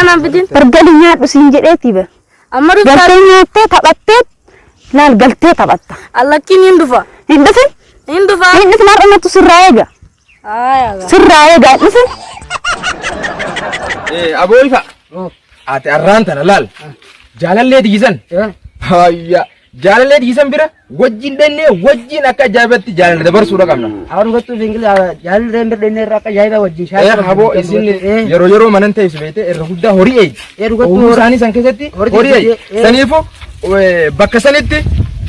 naan fidin. Bargali nyaadhu siin jedheeti bar. Amma dhuftaa. Galtee nyaattee taphattee laal galtee taphatta. Allakkiin hin dhufa. Hin dhufin? Hin dhufa. Hin dhufin har'a natu sirraa eega. Aayaa. Sirraa eega hin dhufin. Aboo ifa. Ati arraan tana laal. Jaalallee tigisan. Hayya. Jaalallee tigisan bira wajjin dhannee wajjin akka ajaa'ibatti jaalala dabarsuudha qabna. Awwan gochuu fiingil jaalli reembe dhennee irraa akka ajaa'iba wajjin Eh, haboo isin yeroo yeroo manan teessu beekte irra guddaa horii eegi. Eh, dhugattuu Oomishuu isaanii san keessatti horii horii eegi. eh. Saniifuu bakka sanitti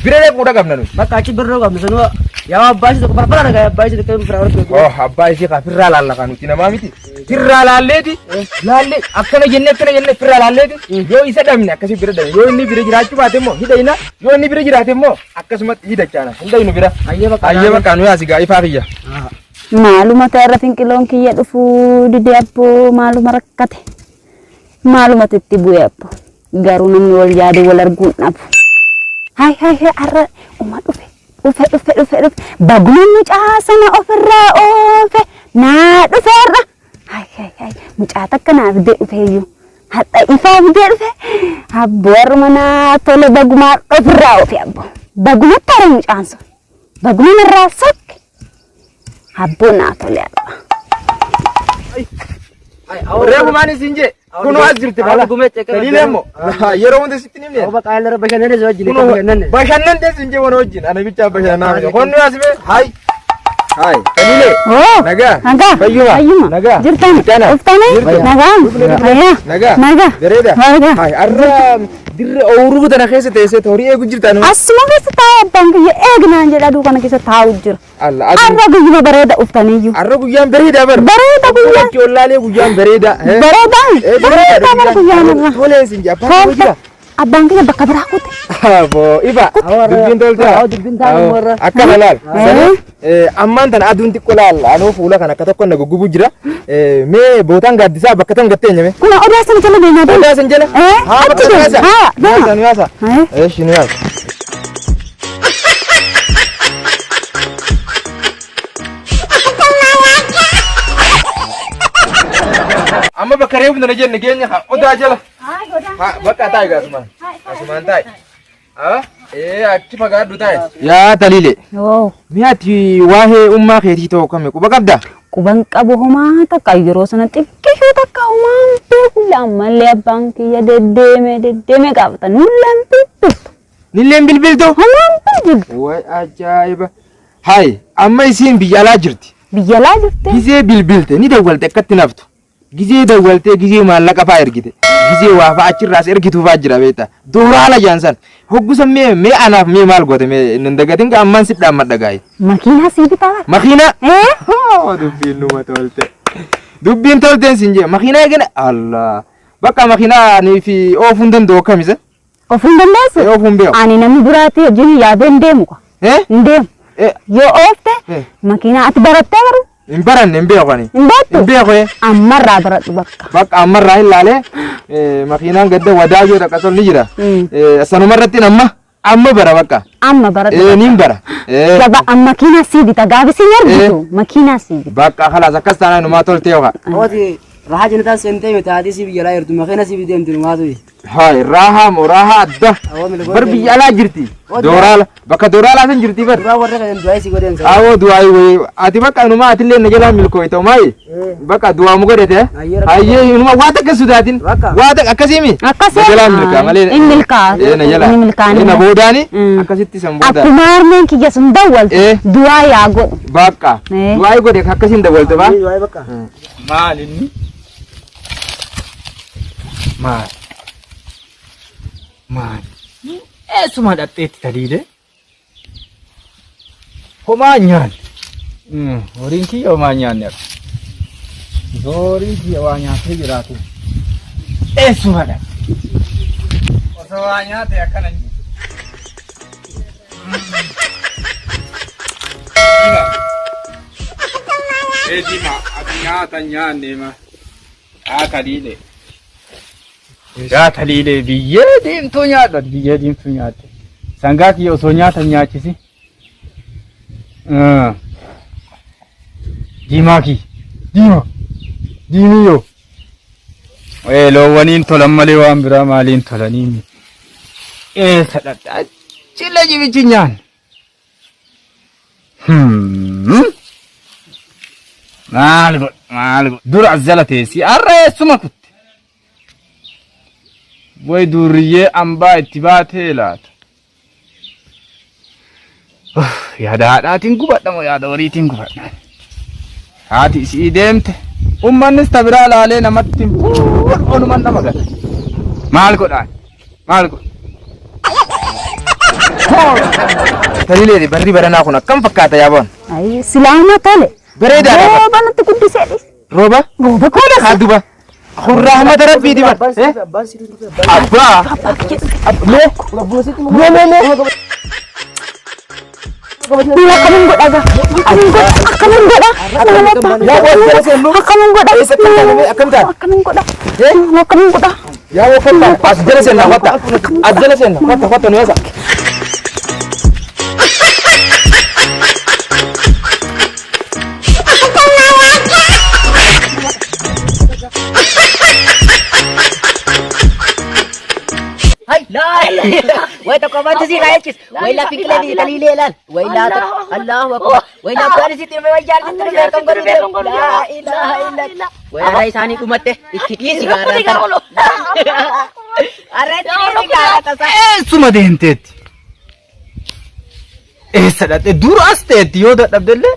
bira dhaquudha qabna nuti. Bakka achi birroo qabnu sanuu yaa abbaa isii tokko barbara dhagaa abbaa isii tokko biraa hortuu. Oh, abbaa isii kaa firraa laalla kaa nuti namaa miti. Firraa laalleeti laallee akkana jennee akkana jennee firraa laalleeti yoo isa dhabne akkasii bira dhabne yoo inni bira jiraachuu baate immoo hidhayna yoo inni bira jiraate immoo akkasumatti hidachaana hin dhaynu bira. Hayyee bakka Hayyee bakka nu yaasi gaa ifaa kiyya. Maaluma ta'e irra finqiloon kiyya dhufuu dide abboo maaluma rakkate. Maalumatu itti bu'e abboo. Garuu namni wal yaade wal arguun dhabu. Hay hay hay har'a uma dhufe dhufe dhufe dhufe dhufe baguma mucaa sana ofirraa oofe naa dhufe har'a. Hay hay hay mucaa takka naa fidee dhufeeyyuu. Hadha ifaa fidee dhufe abboo har'uma naa tole bagumaa ofirraa oofe abboo. Bagumatti hare mucaan sun. Baguma narraa sokke. Abboo naa tole har'a. Reefu maal isin jee kunoo as jirti bala. Taliilee immoo yeroo hunda sitti ni himne. Bakka ayyaana bashannanee wajjin Kunoo bashannanne. bashannan teessu jee wana wajjin ana bichaa bashannanaa miti. Konnu yaasi bee hayi. Hayi taliilee. Oo. Nagaa. Nagaa. Fayyuma. Fayyuma. Nagaa. Jirtani. Jirtana. Uftani. Jirtu. Nagaa. Fayyaa. Nagaa. Nagaa. Bareeda. Nagaa. Hayi arra dirra ooyiruu tana keessa teessee horii eegu jirta nu. Asuma keessa taa'ee abbaan kiyya eegnaan jedha aduu kana keessa taa'u jira. Alla aduu. Arra guyyuma bareeda uftaniyyuu. Arra guyyaan bareedaa bar. Bareeda guyyaan. Bakki ollaalee guyyaan bareedaa. Bareedaa. Bareedaa bara guyyaan irra. Tolee isin jee abbaan koo jira. Abbaan kiyya bakka biraa kute. Aboo ifa dubbiin toltaa. Awwa dubbiin taa'u warra. Akkana laal. Ammaan tana aduun xiqqoo laal anuu fuula kana akka tokko na guggubu jira. Mee bootaan gaaddisaa bakka tan gattee nyame. Kun odaa sana jala deemaa deema. Odaa san jala. Eh, Haa achi bakka deema. yaasa. Haa, deema. Yaasa nu yaasa. Eh. Eeshi nu yaasa. Amma bakka reefu nana jenne geenya haa odaa jala. Haa bakka taa'i gaa asumaan. Asumaan taa'i. Haa ee achi fagaadhu taa'i. Yaa Taliile. Oo. Mi'aati waa'ee ummaa keetii ta'uu kami quba qabda? Quban qabu homaa takka yeroo sana xiqqishuu takka homaa hin beeku ammallee abbaan kiyya deddeeme deddeeme gaafata nulleen bilbiltu. Nilleen bilbiltu? Homaa hin bilbiltu. Way ajaa'iba. Hayi amma isiin biyya alaa jirti. Biyya alaa jirti. Gizee bilbilte ni dawwalte akkatti naftu. Gizee dawwaltee gizee maallaqa fa'aa ergite. Gizee waa fa'aa achirraas ergituu fa'aa jira beekta. Dooraala jaansan. Hoggusan mee mee anaaf mee maal goote mee hin dagatin ka ammaan si dhaammadha gaayi. Makiinaa sii bitaa. Makiinaa. Eh? Oh, dubbiin numa tolte. Dubbiin tolteen sin jee makiinaa eegana Allah. Bakka makiinaa ani fi oofuu hin danda'u akkamisa? Ofuu hin dandeessu? Eh, oofuu hin beeku. Ani namni biraatti wajjin yaabee hin deemu kwa. Eh? Hin deemu. Eh, Yoo oofte Eh. makiinaa ati barattee garuu hin baranne hin beeku ani. hin beektu? Hin beeku eh. Ammarraa baradhu bakka. Bakka ammarraa hin laalee eh, makiinaan gadda wadaajoo dhaqa ni jira. Mm. Eh, sanumarratti amma amma bara bakka. Amma baradhu. Eh, nin bara. Eh, Gaba makiinaa sii bita gaafi siin argitu makiinaa sii bita. bakka khalaas akkas taanaan numaa toltee yookaan. Awwaati rahaa jannataa seentee miti haadhi si biyya alaa jirtu makiina si deemtu numaatu. Hayi raahaa moo raahaa adda. Awwa milgoota. Bar biyya alaa jirti. Dooraala bakka dooraalaa san jirti bar. Duraa warra kan du'aa si godhan sana. Awoo du'aayi wayii ati bakka inumaa atillee na jalaa milkooyta maayi bakka du'aa mu godhate Hayyee rakka. hayyee inumaa waa takka sodaatin Bakka. waa takka akkasii mi Akkasii. na jalaa milkaa malee Inni milkaa. ee na jalaa Inni milkaa. ee na boodaani Mm. akkasitti san booda Akkuma harmeen kiyya sun dawwaltu Eh. du'aa yaa godhu. bakka Eh. du'aayi godhe akkasiin dawwalte baa Du'aa bakka. Maal inni? Maal? Maal? Eessuma dhaqxeetti taliilee? Homaa hin nyaanne. Horiin kiyya homaa hin nyaanne akka. Horiin kiyya waa nyaatee jiraate. Eessuma dhaqxe? Osoo waa nyaate akkana hin jiru. Ee diimaa ati nyaata hin nyaanne ma. Yaa taliilee. Yaa taliilee biyyee diimtuu nyaadhu ati biyyee diimtuu nyaatte. Sangaa kiyya osoo nyaata hin nyaachisi. Diimaa kiyya. Diimaa. Diimiyyoo. Ee loowwaniin tolan malee waan biraa maaliin tolanii miti. Eessa dhaqxe achillee jibichi nyaanne. Maal godha maal godha dura as jala teessi har'a eessuma kutte. Way duurriyyee ambaa itti baatee laata. Yaada haadhaatiin gubadha moo yaada horiitiin gubadha. Haati isii deemte ummannis ta biraa laalee namatti hin fuudhu onuman nama gata. Maal godhaan maal godha. Taliilee barri baranaa kun akkam fakkaata yaa boon? Ayi silaama tole. Bareedaadha. Rooba natti guddisee dhis. Rooba? Rooba koodha. Haa duba. Kun rahmata rabbiiti bar. Abbaa. Mee. Mee mee mee. Mee akkamiin godha gaa? Akkamiin godha? Akkamiin godha? Yaa boon jala seennu. Akkamiin godha? Eessa akkam taate mee akkam taate? Akkamiin godha? Akkamiin godha? Yaa boon kotta as jala seenna kotta. As jala seenna kotta kotta nu eessa. Hai, la Way tokko abbaan si kaayachis. Way la fiqila di talilee laal. Way la Allahu akbar. Way la abbaan si tirme way jaalli tirme kan godhu. La ilaha illa. Way arra isaanii dhumatte itti dhiisi gaara tana. Arra itti dhiisi gaara tasa. Eessuma deemteetti? Eessa dhaqxe? Dur as teetti yoo dadhabdellee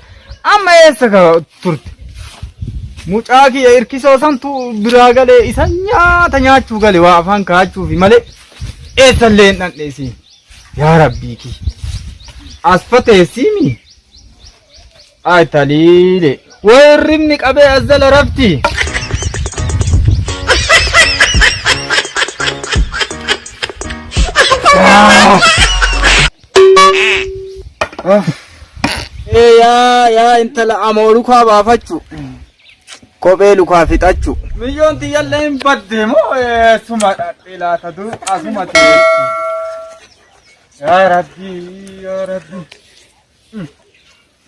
amma eessa ka turte? Mucaa kiyya hirkisoo santu biraa galee isa nyaata nyaachuu gale waa afaan kaachuufi malee eessallee hin dhaqne isiin. Yaa rabbii kiyya. As fateessiimi? Ay taliile. Way hirribni qabee as jala rafti. Ee yaa yaa intala amoo lukaa baafachu. Kophee lukaa fixachu. Miyyoon tiyyallee hin badde moo eessuma dhadhee laata dur asuma teessi. Yaa Rabbii yaa Rabbii.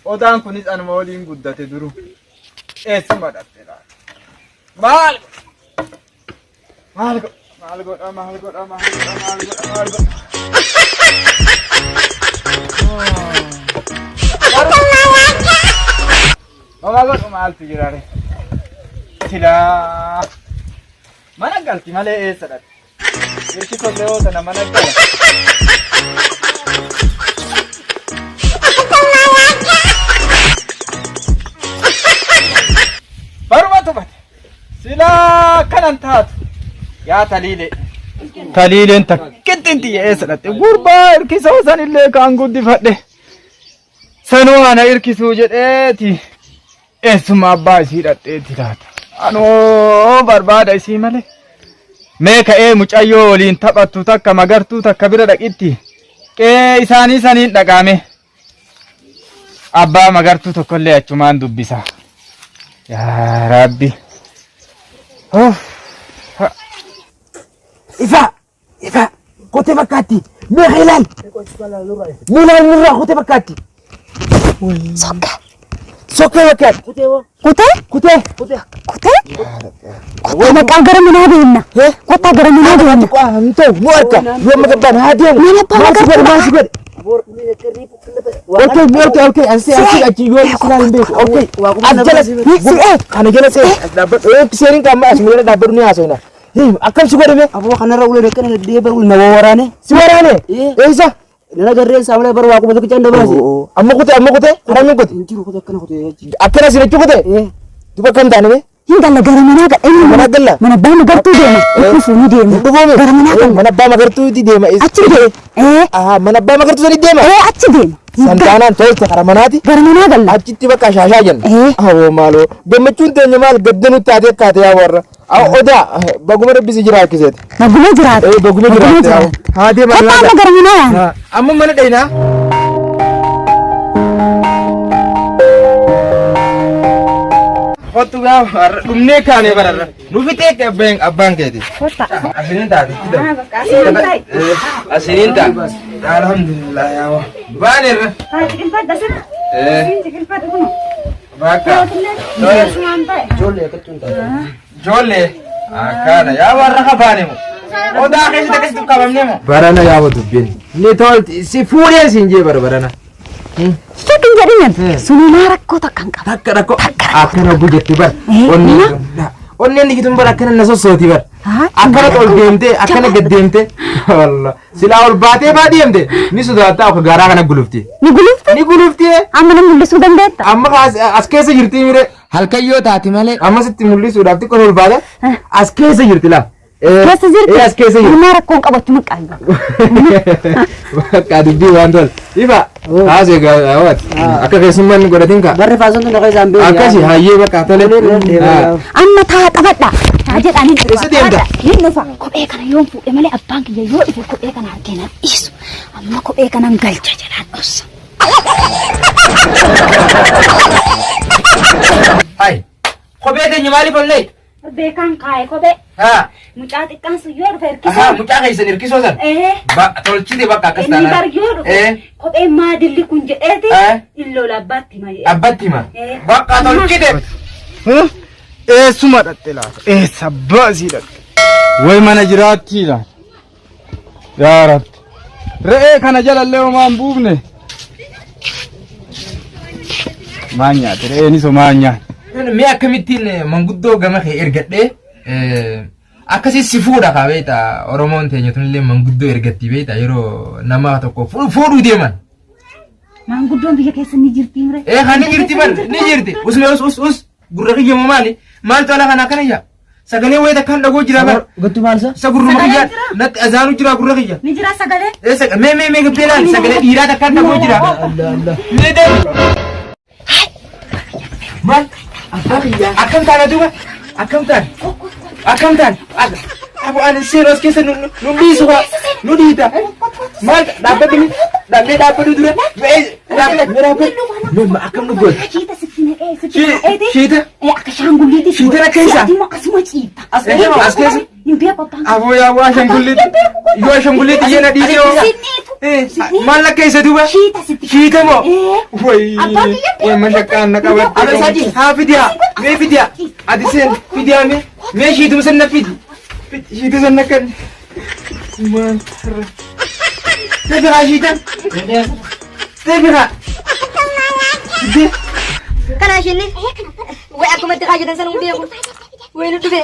Odaan kunis anuma waliin guddate duru. Eessuma dhaqxe laata? Maal maal godha maal godha maal godha maal godha maal godha maal godha. Maal godhu maaltu jira ree? Silaa mana galti malee eessa dhaqxe? Hirkisoo yoo tana mana gala. Baruma tubate. Silaa kanan taatu. Yaa taliilee. Taliileen takkittiin xiyya eessa dhatte. Gurbaa hirkisoo sanillee kaan guddifadhe. Sanuu ana hirkisuu jedheeti. Eessuma abbaa isii dhadheetti laata? Anoo barbaada isii malee. Mee ka'ee mucayyoo waliin taphattu takka magartuu takka bira dhaqitti. Qe'ee isaanii saniin dhaqaame. Abbaa magartuu tokkollee achumaan dubbisa. Yaa Rabbi. Uff. Ifa! Ifa! Kotee fakkaatti! Mee ilaal! Mee ilaal nurraa kotee fakkaatti! Sokka. Sokkee fakkaatti! Kutee? Kutee! Kutee? Kottaa maqaa gara manaa deemna. Kottaa gara manaa deemna. Hin ta'u nu harka yoo amma gabbaan haa deemu. Mana abbaa Maal si godhe maal si godhe? Okay, okay, okay. Asi asi achi yoo silaa hin beeku. Okay. As jala Si'ee. kana jala seeni as dhaabbadhu. Seeriin qaama as jala dhaabbadhu ni haasofna. Akkam si godhe mee? Aboo kanarra ulee akkana deddeebi'e ulee nama waraane. Si waraane? Eessa? Nana garreen saamulee bara waaquma tokkicha hin dabaase. Amma kute amma kute haramiin kute. Hin jiru kute akkana kute. Akkana si lachuu kute? Duba akkam taane mee? Hin galla gara manaa galla. Inni Mana galla? Mana abbaa magartuu deema. Dhufuu ni deema. Dhufuumi? Gara manaa galla. Mana abbaa magartuuti deema. Achi deema. Aha, mana abbaa magartuu sanii deema. Achi deema. Santaanaan tolte kara manaati. Gara manaa galla. Achitti bakka shaashaa jenna. Awoo maaloo gammachuun teenya maal gadda nutti taatee akkaate yaa warra. Odaa baguma rabbi si jiraachiseeti. Baguma jiraate. Baguma jiraate. Haa deema. Kottaa amma gara manaa yaana. Amma mana dhayinaa. Kottu gaafa har'a dhumnee kaanee bararra. Nu fixee abbaan abbaan keeti. Asiniin taate. Asiniin taate. Alhamdulillah yaa waa. Baaneerra. Bakka. Ijoollee akkatti hin taate. Ijoollee. Akkana yaa warra kafaane moo. Odaa keessatti akkasitti qabamne moo. Barana yaa dubbiin. Ni tolti si fuudhee siin jee bara barana. Shakkin jedhinen sunumaa rakkoo takka hin qabu. Takka rakkoo akkana bujetti bar. Onneen onneen digituun bar akkana na sossooti bar. Akkana ol deemtee akkana gad deemtee. Wallah silaa ol baatee baa deemte ni sodaattaa akka gaaraa kana gulufti. Ni gulufte? Ni gulufti. Amma na mul'isuu dandeetta? Amma as keessa jirti mire. Halkan yoo taate malee. Amma sitti mul'isuudhaaf xiqqoo ol baata. As keessa jirti laa. Keessa jirti? As keessa jirti. Sunumaa rakkoo hin qabu achuma qabu. Bakka dubbii waan tol. Ifa. Haasee gaawwat. Akka keessummaan godhatin ka. Barri faasontu na keessaan beeku. Akkasi hayyee bakka tole. Amma taa taphadha. Taa jedhaa ni dhufa. Eessa deemta? Ni dhufa. Kophee kana yoon fuudhe malee abbaan kiyya yoo dhufe kophee kana argee nan dhiisu. Amma kophee kanan galcha jedhaan dhossa. Hai. Kophee teenya maaliif ol leeyta? Beekaan kaa'e kophee. Haa. Mucaa xiqqaan sun yoo dhufe Ahaa hirkisoo. mucaa keessan hirkisoo san. Ee. Ba tolchite bakka akkas Inni bar yoo dhufe kophee maadilli kun jedheeti illoola abbaatti hima jedhe. Abbatti hima. Ee. Bakka tolchite. Eessuma dhatte laata? Eessa baasii dhatte? Way mana jiraattii laata? Yaa Rabbi. Re'ee kana jalallee homaa hin buufne. Maan nyaate re'eenis homaa hin nyaate. Mee akkamittiin manguddoo gama kee ergadhee akkasii si fuudha kaa beekta Oromoon teenya tunillee manguddoo ergatti beekta yeroo nama tokko fuudhuu deeman. Maanguddoon biyya keessa ni jirti mire. Ee kan ni jirti bar ni jirti. Us mee us us us gurra kiyya moo maali? Maaltu ala kana akkana yaa? Sagalee wayii takkaan dhagoo jira bar. Gattu maal isa? Isa gurruma kiyya natti azaanu jira gurra kiyya. Ni jira sagalee. Ee saga mee mee mee gabbee laali sagalee dhiiraa takkaan dhagoo jira. Mee deemu. Maal? Abbaa kiyya. Akkam taana duuba? Akkam taana? Akkam taana? Abu ani seeroo as keessa nu nu dhiisu haa nu dhiita. Maal dhaabbatu ni dhabbee dhaabbatu dura. Mee dhaabbatu mee dhaabbatu. Mee akkam nu goota? Shiita sitti naqee sitti naqeeti. Shiita? Akka shaangulliitti. Shiita rakka isaa? Ati immoo akkasuma ciibta. As keessa? Hin beeku abbaan. Aboo yaa waa ashaangulliitti. Yoo ashaangulliitti yeena dhiisee hoo. Si dhiitu. Maal akka isa duuba? Shiita sitti. Shiita moo? Ee. Wayi. Wayi mashaqqaan na qabatte. Aboo Sadii haa fidiyaa. Mee fidiyaa. Ati seen fidiyaa mee. Mee shiituma san na fidi. Shiita san na kan. Maal. Tefiraa shiitan. Tefiraa. Fidee. Kana ishiin way akkumatti kaayatan san hin beeku. Way nu dhufe.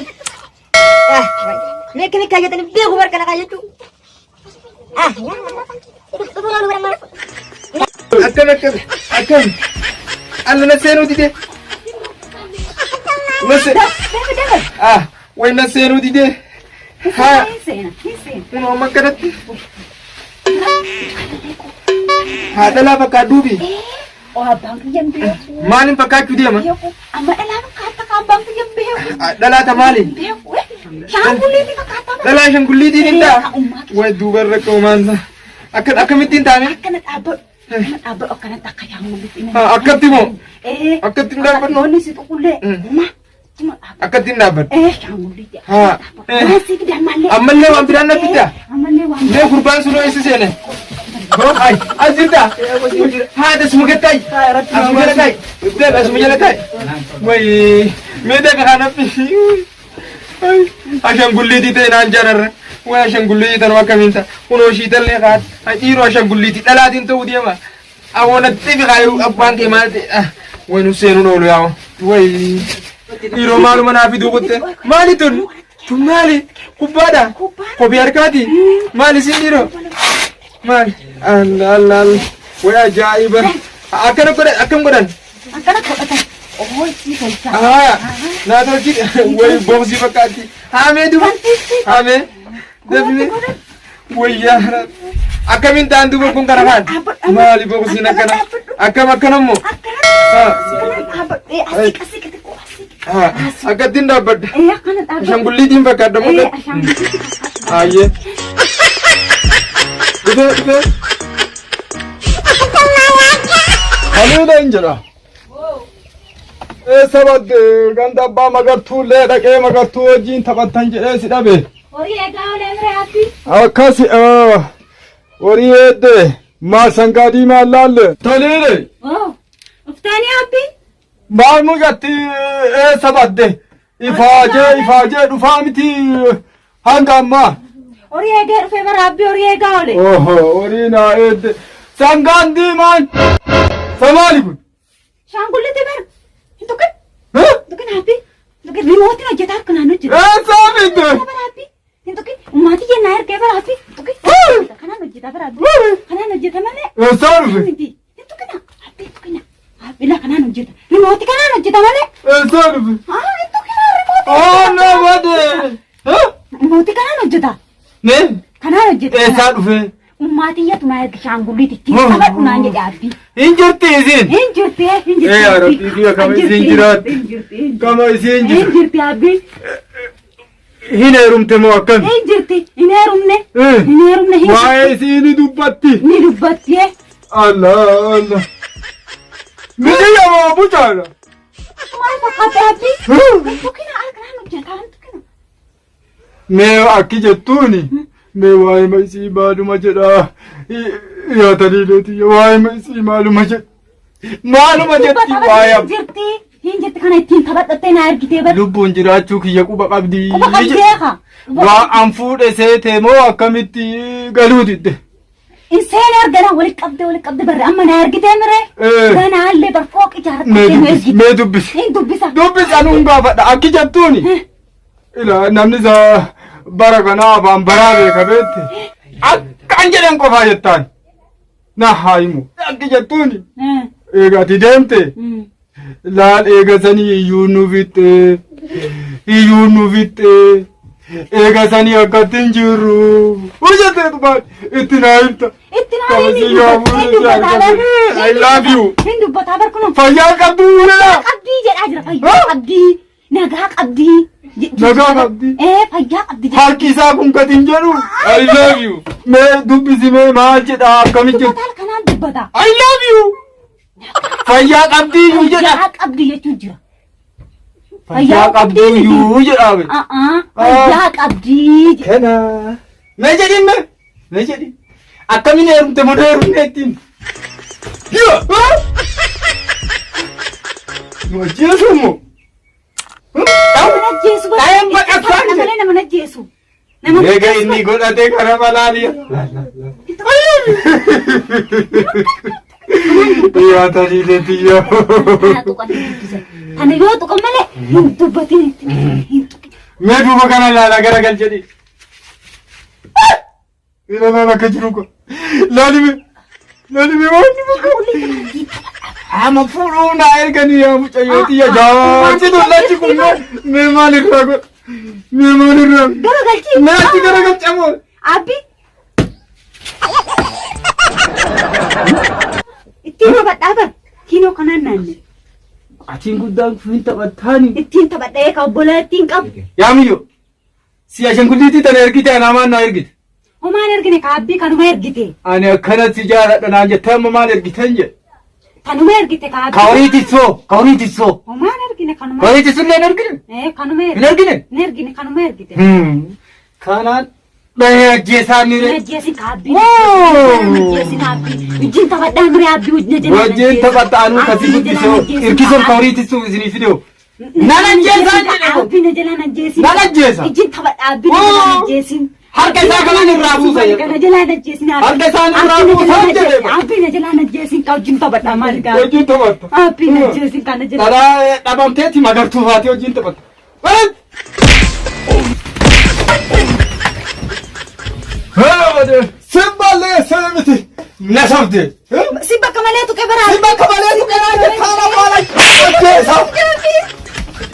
Mee akkamitti kaayatan hin beeku bar kana kaayachuu. Dhufu noonu bara mara. Akkam akkam akkam. Alla na seenuu didee. Na se. Ah way na seenuu didee. Haa. Seena. Seena. Kun amma akkanatti. Haa dhalaa fakkaadhuufi. Oo abbaan kiyya hin beeku. Maaliin fakkaachuu deema? Beeku. Amma dhalaa fakkaata ka abbaan kiyya hin beeku. Dhalaa ta maali? Beeku. Shaangulliitti fakkaata. Dhalaa shangulliitiin hin ta'a. Way duuba irra qoomaan ta'a. Akka akkamittiin taane? Akkana dhaabbadhu. Akkana dhaabbadhu akkanatti akka shaangulliitti. Akkatti moo? Ee. Akkatti hin dhaabbadhu? Yoonni si tuqullee. Uma. Tuma dhaabbadhu. Akkatti hin dhaabbadhu. Ee shaangulliitti. Haa. Waan si fide ammallee. Ammallee waan biraan na fidda? Ammallee waan Mee gurbaan sun eessa seene? Ay, as jirta? Haadha asuma gad taa'i. Asuma jala taa'i. Deebi asuma jala taa'i. Wayi, mee deebi kanaaf. Ashangulliitii ta'e naan jaararra. Wayi ashangulliitii tanuu akkamiin ta'a? Kunoo shiitallee kaat. Dhiiroo ashangulliitii dhalaatiin ta'uu deema. Awwoonatti fi kaayuu abbaan kee maal ta'e? Wayi nu seenuun oolu yaa'u. Wayi. Dhiiroo maaluma naa fiduu kutte? Maali tun? Tun maali? Kubbaadha? Kophee harkaati? Maali isin dhiiroo? Maali? Alla alla alla. Wayi ajaa'iba. Akkana godhan akkam godhan? Akkana godhatan. Oo si tolcha. Haa naa tolchi wayi boksii fakkaatti. Haamee duba. Haamee. Dafne. Wayyaa. Akkamiin ta'an duba kun kana kaan? Maali boksiin akkana? Akkam akkanammoo? Akkana dhaabbadhu. Ee asii asii xixiqqoo asii. Haa akkattiin dhaabbadha. Ee akkana dhaabbadhu. Ashangulliitiin fakkaadha moo? Ee ashaangulliitti fakkaata. Hayyee. Dhufee dhufee. Haliila hin jedha. Eessa badde ganda abbaa magartuu illee dhaqee magartuu wajjin taphattan jedhee si dhabe. Horii eegaa olee mire abbi. Akkasi horii eedde maal sangaa diimaa laalle. Taliile Oo. Uftaanii abbi. maal mucatti eessa badde? Ifaajee ifaajee dhufaa miti hanga ammaa. Horii eegee dhufee bara abbii horii eegaa oole. Oho, horii naa eedde. Sangaan diimaan. Samaali kun. Shaangullitti bara. Hin tuqin. Eh? Hin tuqin abbii. Hin tuqin. Rimootiin hojjetaa akka naannoo jira. Eessaa fidde? Bara abbii. Hin tuqin. Ummaatii jennaa ergee bara abbii. Hin tuqin. Kanaan hojjeta bara abbii. Kanaan hojjeta malee. Eessaa dhufe? Miti. Hin tuqina. Abbii hin tuqina. Abbii laa kanaan hojjeta. Rimooti kanaan hojjeta malee. Eessaa dhufe? Haa hin tuqina rimooti. Oh, no, bade. Eh? Rimooti kanaan hojjeta. Ne? Kanaan hojjeta. Eessaa dhufe? Ummaatii naa erge shaangulliitti ittiin taphadhu naan jedhe abbii. Hin jirti isin. Hin jirti hin jirti. Ee, yaa Rabbii kiyya kama isin jiraatti. Hin jirti hin jirti. Kama isin Hin jirti. jirti abbii. Hin heerumte moo akkami? Hin jirti. Hin heerumne. Eh. Hin heerumne hin Waa'ee jirti. isii ni dubbatti. Ni dubbatti. Allah Allah. Miti moo bucaadha? Maal fakkaata abbii? Hin tuqina kanaan hojjeta hin tuqina. Mee akki jettuuni mee waa'ee isii maaluma jedhaa yaa taliileeti waa'ee isii maaluma jedha maaluma jetti waa'ee Hin jirti. Hin jirti kana ittiin taphadhattee naa ergitee bara. lubbuun jiraachuu kiyya quba qabdi. Quba qabdee kaa. Waa an fuudhe seete moo akkamitti galuu didde? Inseen argana walitti qabdee walitti qabdee barre amma naa ergitee miree. Eh. Ganaallee bar fooqi Mee ijaarrattee nu dubbisi ergite. mee dubbisi. Hin dubbisa. Dubbisi anuun gaafadha akki jettuuni. Ila namni isa bara kanaa afaan baraa beeka beekte. Akkan jedhan qofaa jettaan. Na haa himu. Akki jettuuni. Eh. Eega ati deemte. Mm. Laal eega sanii iyyuu nu fixxe. Iyyuu nu fixxe. Eega sanii akkatti hin jirru. Hojjetee dhumaan itti naa himta. Itti naa Kama himi si gaafuu hin dubbataa bar. I love you. Hin dubbataa bar kunoo. Fayyaa qabdu jedha. Qabdii jedhaa jira fayyaa qabdii. Nagaa qabdii. Nagaa qabdii. Ee fayyaa qabdi jedha. Harki isaa kun gadi hin jedhu. I love you. Mee dubbisi mee maal jedha akkamitti jedhu. Dubbataa kanaan dubbata. I love you. Fayyaa qabdii iyyuu jedha. Fayyaa qabdi jechuun jira. Fayyaa qabdii iyyuu jedha. A'aa fayyaa qabdii. jedha. Kana. Mee jedhin mee. Mee jedhin. Akkamiin heerumte moo heerumne ittiin. Yoo. Nu ajjeesu immoo. Nama ajjeesu. Dhayan baqataan jedhe. Malee nama ajjeesu. Nama Eega inni godhatee kana malaaliya. Yaa taliilee tiyyoo. Kana tuqan hin dubbisan. Kana yoo tuqan malee hin dubbatin. Hin tuqin. Mee duuba kana ilaalaa garagal jedhi. Ila laala akka jiru kun. Laalime. Laalime waan dhufu. Ama fuudhuu naa erganii yaa mucayyoo tiyya jaachi dullachi kun mee maal irraa godha? Mee maal irraa? Garagalchi. Mee achi garagalchamoo? Abbi. Ittiin taphadhaa bar. Kiinoo kanaan naanne. Atiin guddaan kun taphattaani. Ittiin taphadhee ka obbolaa ittiin qabu. Yaa miyyoo. Si ashanguliitii tana ergite anaa maal naa ergite? Homaan ergine ka abbii kanuma ergite. Ani akkanatti jaaladha naan jettee amma maal ergiten jedhe. Kanuma ergite ka abbii. Ka horii tissoo, ka horii tissoo. Homaan ergine kanuma. Ka horii tissullee hin ergine? Eh kanuma Hin ergite. ergine? Hin ergine kanuma ergite. Kanaan dhahee ajjeesaa ni Hin re. ajjeesin ka abbii. Woo! Hin ajjeesin abbii. Wajjin taphadhaa mire abbii wajjin jala. Wajjin taphatta anuu kasi guddisoo hirkisoon ka horii tissuu isinii fidoo. Nan ajjeesaa jedhe kun. Abbii na jalaan ajjeesin. Nan ajjeesa. Wajjin taphadhaa abbii na jalaan ajjeesin. Harka isaa kanaan irraa buusa jedhe. Kana jalaan ajjeesin abbii. Harka isaan irraa buusa jedhe. Abbii na jalaan ajjeesin ka wajjin taphatta maal gaa. Wajjin taphatta. Abbii na ajjeesin kana jalaan. Dharaa dhabamteeti magartuu faatee wajjin taphatta. Simballee sirmiti na sobde. Si bakka malee tuqe baraa. Si bakka malee tuqe baraa kaana maala ajjeesa.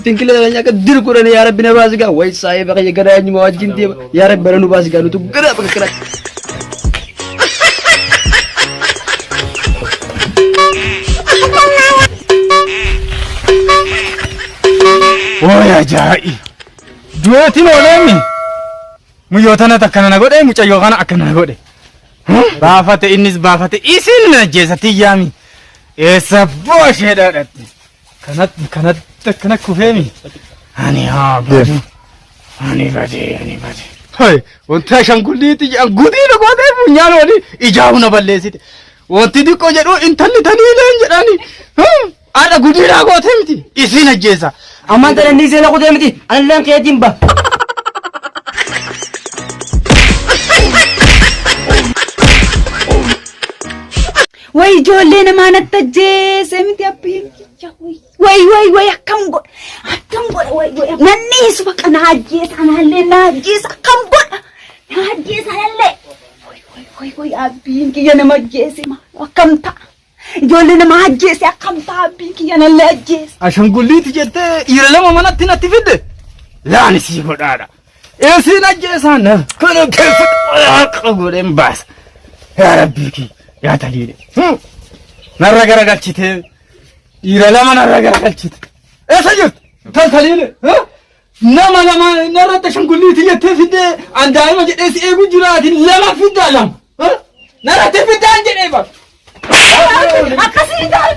Tinkila nyaaka dir kudhan yaa rabbi na baasi gaa way saayee baqa gara eenyuma wajjin deema yaa rabbi bara nu baasi gaa nutu gara bakka kana. Way ajaa'i! Du'eetiin ooleemi! Muyyoo tanatu akkana na godhe mucayyoo kana akkana na godhe. Baafate innis baafate isin na ajjeesa tiyyaami. Eessa booshee dhaadhatte. Kanatti kanatti akkana kufeemi. Ani haa badu. Ani bade ani bade. Hai wanti ashanguliiti jedhan gudii na gootee funyaan olii ijaa na balleessite. Wanti xiqqoo jedhu intalli taniileen jedhani. Haadha gudiidhaa gootee miti. Isiin ajjeesa. Ammaan tana inni seena kutee miti. Analleen keetiin ba. Way ijoollee namaa natti ajjeese miti abbiin kiyya. Way way way akkam godha akkam godha way way nanni isu baqa na ajjeesa anallee na ajjeesa akkam godha na ajjeesa anallee. Way way way way abbiin kiyya nama ajjeese maal akkam ta'a ijoollee nama ajjeese akkam ta'a abbiin kiyya anallee ajjeese. Ashangulliiti jettee dhiira lama manatti natti fidde. Laani sii godhaadha. Isiin ajjeesaan na kana keessa qolaaqa godheen baasa. Yaa rabbii kiyya yaa taliile. Narra garagalchitee dhiira lama narra garagalchite. Eessa jirtu? Tal taliile. Nama lama narratti ashangulliiti jettee fiddee an daa'ima jedhee si eegu jiraatin lama fiddaa lama. Narratti fiddaan jedhee bara. Akkasii ta'a.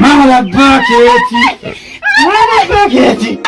Maal abbaa keetii? Maal abbaa keetii?